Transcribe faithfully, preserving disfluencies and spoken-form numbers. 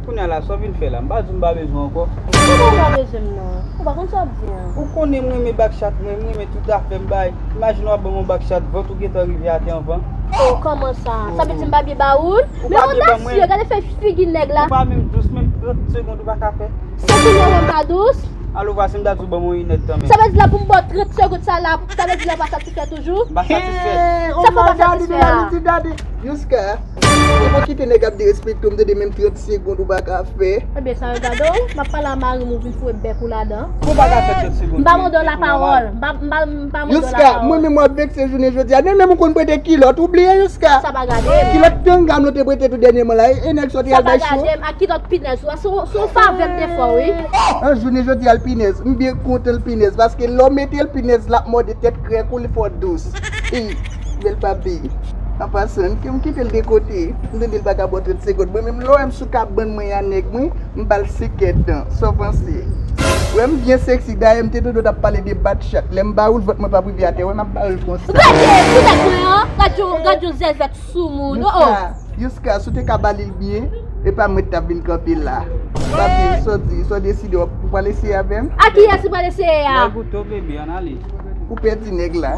Kounye a la, sa w vin fè la? M pa di w m pa bezwen w ankò. Ou pa bezwen m non. Ou pa konn sa w ap di an. Ou konnen m renmen bak chat mwen, m renmen tout afè m bay. Imajine w ap ban m yon bak chat, vant ou gentan rive atè anvan. Oh, kòman sa? Sa vle di m pa byen ba ou l? Ou Men pa byen ban odasye, mwen. Gade fè figi nèg la. Ou pa menm dous, menm trant segonn ou pa ka fè. Se kounye a w wè m pa dous? Alo vwazen, m ta di w ban m yon inèdtan men. Sa vle di la pou m ba w trant segonn sa la, sa vle di la pa satisfè toujou? M pa satisfè. Sa fò pa satisfè a. Youska, ou pa kite nèg ap derespekte w, m tande menm trant segonn ou pa ka fè. Ebyen sa yo gade w, m ap pale a mari m ou vin foure bèk ou ladan. Ou pa ka fè trant segonn. M pa mande w lapawòl. M pa m pa m pa mande w Youska, lapawòl. Mwen menm w ap vekse jounen jodi a. Menm menm ou konn prete kilòt, ou bliye Youska. Sa pa gade m. Kilòt tanga m nou te prete tou dènyèman la, e nèg sòti Sa al pa bay cho. Gade m. Ak kilòt pinèz ou a, se yon- se yon favè m te fè w wi. An jounen jodi a l pinèz, m byen kontan l pinèz, paske lè w mete l pinèz l ap mòde tèt krèk ou, li fò dous. Ey, bèl papi. An pasan, m kite l de kote. M tande l pa ka ba w trant segonn. Mwen menm lè w wè m sou kabann mwen a nèg mwen, m ba l senk èdtan. Sa w panse? Wè m byen seksi, dayè m te tande w t ap pale de bat chat. Lè m ba ou l vant mwen p ap rive atè, wè m ap ba ou l konsa. Gade, ti nèg mwen an, gade yon- gade yon zèzèt sou moun. Oh, oh. Youska, Youska, si w te ka ba li l byen, e pa mwen t ap vin kanpe la. Papi, sa w di, sa w deside, w ap- ou pral eseye avè m? A kiyès ou pral eseye a? Mwen goute w bebe, ann ale. Ou pèdi nèg la.